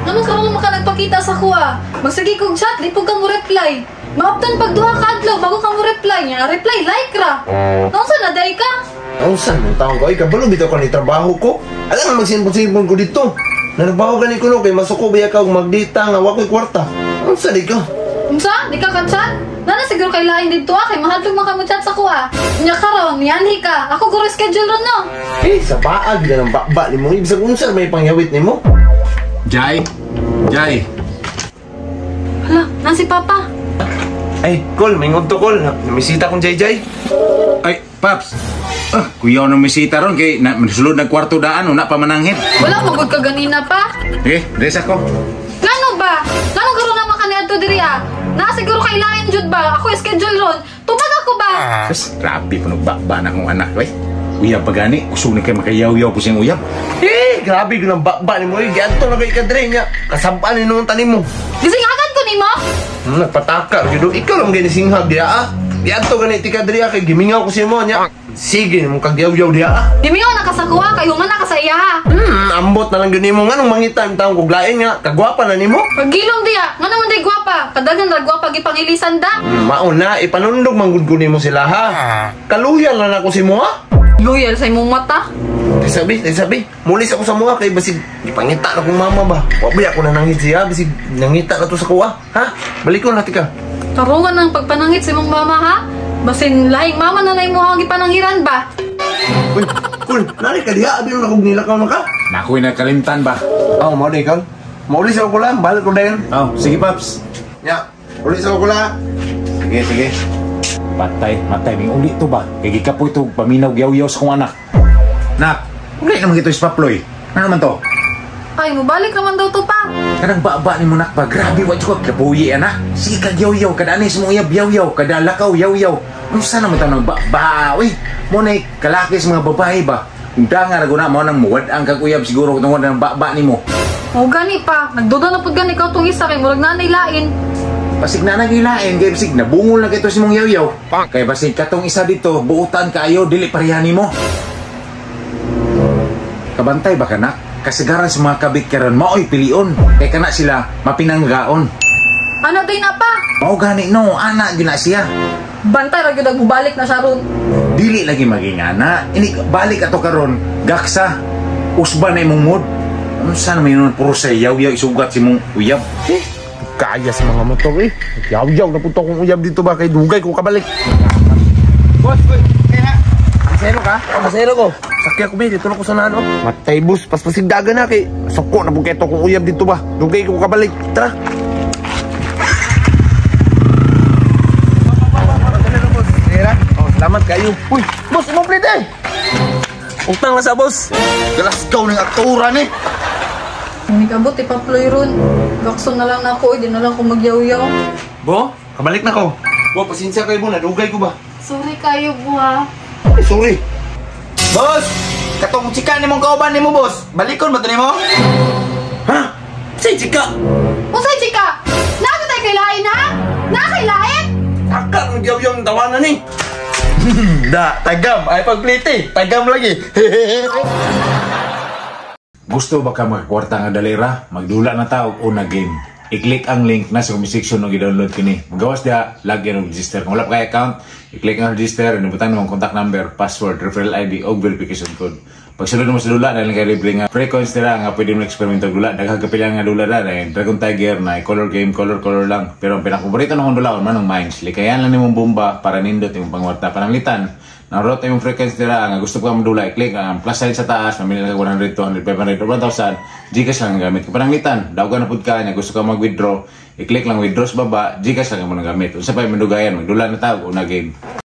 Nganong karon man ka nagpakita sa kuha? Magsige kog chat, di pud ka mo reply. Maabtan pag duha ka adlaw bago ka mo reply niya. Reply like ra. Naunsa na day ka? Unsa man taon ko ay kabalo bitaw ka ni trabaho ko. Alam nga magsimpon-simpon ko dito. Nanagbaho gani ko no kay masuko biya ka og magdita nga wa koy kwarta. Unsa di ka? Unsa? Di ka ka-chat? Nana siguro kay lain didto ah, kay mahadlok man ka mo chat sa kuha. Nya karon, nianhi ka. Ako guro schedule ron no. Eh, sa paag na ng bakba nimo, ibig unsa may pangyawit nimo? Jai! Jai! Hala, na si Papa. Ay, Kol, may ngodto Kol. Namisita kong Jay Jay. Ay, Paps! Ah, kuya na misita ron kay na, sulod nag kwarto daan una pa mananghid. Wala magud ka ganina pa. Eh, resa ko. Ngano ba? Ngano karon naman ka niadto diri ah? Na siguro kay lain jud ba? Ako schedule ron. Tubag ako ba? Sus, grabe pa bakba na akong anak, wey. Uyab pa gani, kusog ni kay makayaw-yaw po siyang uyab. Eh, grabe ko ng bakba nimo. Eh, giadto na kay kadre niya. Kasabaan ni noon tanim mo. Gisingagan ko nimo? Nagpataka gyud. Ikaw lang gani singhag diya ah. Giadto gani ti kadre kay gimingaw ko si mo niya. Sige mo kagyaw-yaw diya ah. Gimingaw na ka sa kuha kay human na ka sa iya ha. Ambot na lang gyud nimo nganong mangita im taong kog lain nga kagwapa na nimo. Pagilom diya, ngano man day gwapa? Kadaghan ra gwapa gipangilisan da. Mao na ipanundog man gud ko nimo sila ha. Kaluyan lang ako si mo ha. Loyal sa imong mata. Tay sabi, mulis ako sa mua kay basig gipangita na kong mama ba. Wa ba ako na nanghid siya, basig nangita na to sa kuha, ha? Balik ko na tika. Tarungan ng pagpanangit sa imong mama ha. Basin lahing mama na na imong gipananghiran ba? Uy, cool. Nari ka diha, abi na kog nilakaw na ka. Nakoy nagkalimtan ba? Oh, mao di ikaw. Maulis ako lang, balik ko dayon. Oh, sige Paps. Nya, ulis ako lang. Sige, sige. Patay, matay, may uli to ba? Kay gikapoy to, paminaw yaw-yaw sa kong anak. Nak, uli naman ito is Paploy. Ano naman to? Ay, mubalik naman daw to pa. Kanang baba ni mo nak ba? Grabe, wa ka kabuyi, anak. Sige kag yaw-yaw, kada anis mo uyab yaw-yaw, kada lakaw yaw-yaw. Unsa naman tao ng ba, uy? Mo na kalaki sa mga babae ba? Kung danga ra na mo nang muwad ang kag uyab siguro tungod ng baba nimo. O gani pa, nagduda na pud gani ikaw tong isa kay murag nanay lain. Basig na nagilain, kay basig nabungol na kay to si mong yaw-yaw. Kay basig katong isa dito, buutan kaayo, dili pareha nimo. Kabantay ba kanak? Kasagaran sa mga kabit karon maoy pilion. Kay kana sila mapinanggaon. Ano day na pa? Mao gani no, ana gyud na siya. Bantay ra gyud mubalik na siya ron. Dili lagi maging ana. Ini balik ato karon, gaksa. Usba na imong mood. Unsa na may nun puro sa yaw-yaw isugat si mong uyab. Eh, kaya sa mga motor eh. Yaw-yaw na punto kong uyab dito ba kay dugay ko kabalik. Boss, boy, kaya masero ka? Oh, masero ko. Sakya ko ba, dito na ko sa nano. Matay bus, paspasigdagan na kay suko na po kay kong uyab dito ba. Dugay ko kabalik. Tara. Oh, salamat kayo. Uy, boss, imong plate eh. Utang na sa boss. Glasgow ng aktura ni. Nigabot ipaploy ron. Gakso na lang na ako, di na lang ko magyaw-yaw. Bo, kabalik na ko. Bo, pasensya kayo bo, nadugay ko ba? Sorry kayo, bo ha. Ay, sorry. Boss, katong chika nimong kauban nimo, boss. Balikon ba to nimo? Ha? Say chika. Unsay chika? Naa tay kay lain ha? Naa kay lain? Taka ng yaw-yaw ng tawanan ni. Da, tagam. Ay pagplite, tagam lagi. Gusto ba ka magkwarta nga dalira? Magdula na ta og una game. I-click ang link na sa comment section ng i-download kini. Magawas diha, login og register. Kung wala pa kay account, i-click ang register, inubutan mo ang contact number, password, referral ID og verification code. Pagsulod mo sa dula, dahil kay libre nga free coins nila nga pwede mo eksperimento og dula. Daghang kapila nga dula da, dahil Dragon Tiger na color game, color color lang. Pero ang pinakapaborito na kong dula, manong mines. Likayan lang nimong bomba para nindot imong pangwarta. Pananglitan, narot imong free coins nila nga gusto ka madula, i-click ang plus sign sa taas, mamili na ka 100, 200, 500, or 1,000, GCash lang ang gamit. Kung pananglitan, dawgan na pud ka niya, gusto ka mag-withdraw, i-click lang withdraw sa baba, GCash lang ang gamit. Unsa pa yung madugayan, magdula na tao, una game.